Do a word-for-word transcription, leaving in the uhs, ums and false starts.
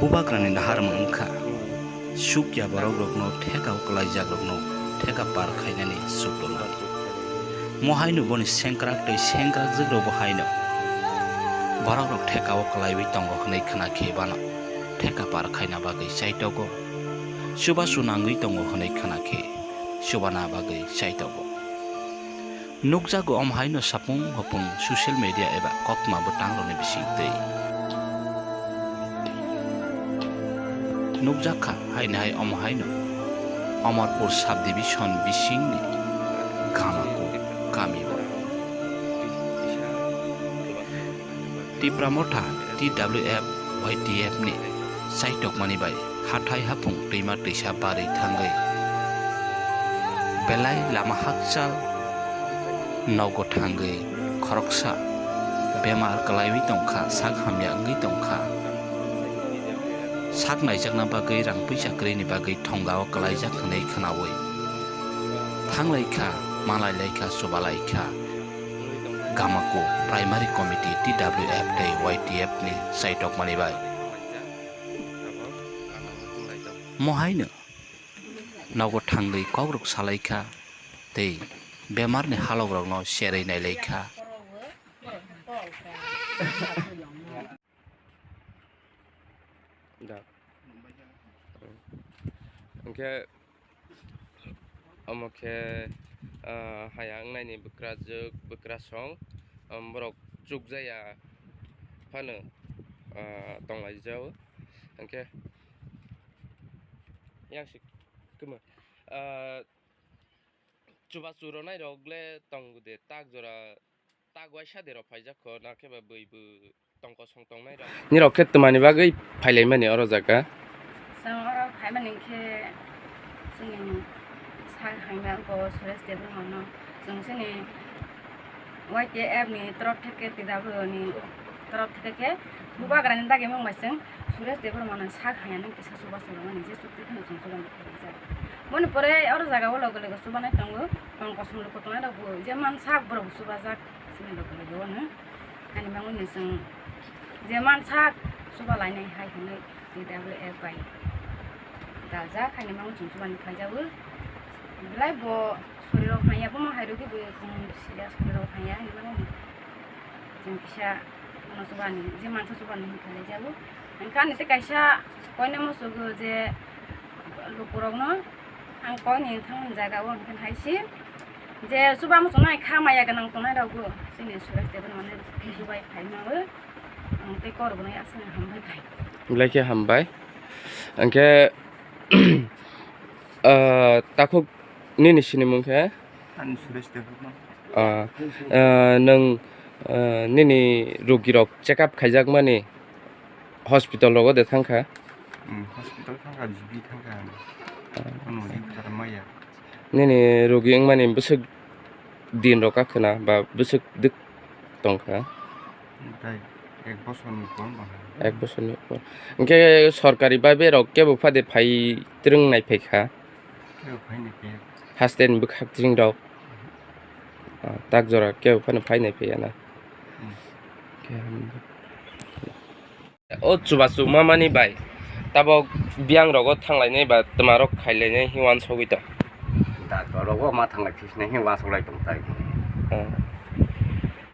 Bubagrani naharmung wngkha, sukya borokrokno thekao kwlaijakrokno theka par khainani sukdolnani. Mohaino boni sengkrak tei sengkrakjwkrokbo haino borokrok thekao kwlaiwi tongo hwnwi khna khe bano theka par khaina bagwi chaitogo, chubachu nangwi tongo hwnwi khna khe chubana bagwi chaitogo. Nukjago omo haino sapung hopung social media eba koktma bwtangrokni bisingtwi. Nukjakha haini hai omo haino Amarpur subdivision bisingni Gamaku kamio. Tipra Motha T W F Y T F ni chaitokmani bai hathai haphung twima twisa barwi thangwi belai lama hakchal nogo thangwi khoroksa bemar kwlaiwi tongkha, sak hamya wngwi tongkha. Sak naijakna bagwi rang puisa kwrwini bagwi thongao kwlaijak hwnwi khwnaui thanglaikha, malailaikha, chubalaikha. Gamako Primary Committee T W F tei Y T F ni chaitokmani bai. Mohaino nogo thangwi kokrok salaikha tei bemarni halokrokno serwi nailaikha. Da. Hwnkhe omo khe, ah, haya wngnaini bwkrajwk, bwkrasong, um, borok chukjaya phano, ah, tonglaijao. Hwnkhe yang si kwma, ah, chubachu rwnairok le tongo de, tak jora tak waisa de rok phaijak kho, na khe ba bui bu tong kosong tongnai rok. Nirok khe twmani bagwi phailaimani oro jaga? Chwng oro phaimani khe chini sak hamya bo Suresh Debbarmano chwng chini Y T F ni torop theke, T W ni torop theke khe bubagrani dagi mung bai chwng Suresh Debbarmano sak hamya nung kisa chubachu rwmani je chukti kheno chwng chubachu rwjak. Boni pore oro jaga o loge loge chubanai tongo, tong kosong rok tongnai rok bo je man sak borok bo chubajak. Chini loge loge wano ani mangmani chwng je mansak chuba lainai hai hwnwi T W F bai daljak, haini mangmani chwng chubani phaijago. Belai bo sorirok hamya, bomo hai rwgwi bo chwng siya sorirok hamya hinwi mangmani chwng kisa bono chubani, je mansa chubani hinwi khlaijago. Hwnkhe ani tei kaisa koinai muchungo je lukurokno ang koini thangmani jaga o hwnkhe hai se. Je chuba muchungnai kha maya gwnang tongnai rokbo chini Suresh Debbarmano chubai phai mano. Ang tei kor gonai aswk hambai phai. Belai khe hambai. Hwnkhe, ah, takhuk nini sinimung khe? Ani Suresh Debbarma. Ah, ah, nwng, ah, nini rugirok check up khaijakmani hospital rogo de thangkha? Hmm, hospital thangkha, G B thangkha. Ah. Ano ri kharamaya. Nini rugi wngmani bwswk din rok kakhwna ba bwswk dwk tongkha? Tei ek bosor ni pon ba. Ek bosor ni pon. Hwnkhe sorkari bai berok kebo phade phai twrwng nai phaikha? Kebo phai nai phaiya. Haste ni bwkhak tring rok. Ah, tak jora kebo phano phai nai phaiya na? Hmm. Khe hambai. O chubachu mamani bai tabok biyang rogo thanglainai ba twmarok khailainai hinwi uansugwi tong. Doctor rogo ma thanglai phisnai hinwi uansuglai tong tai. Ah.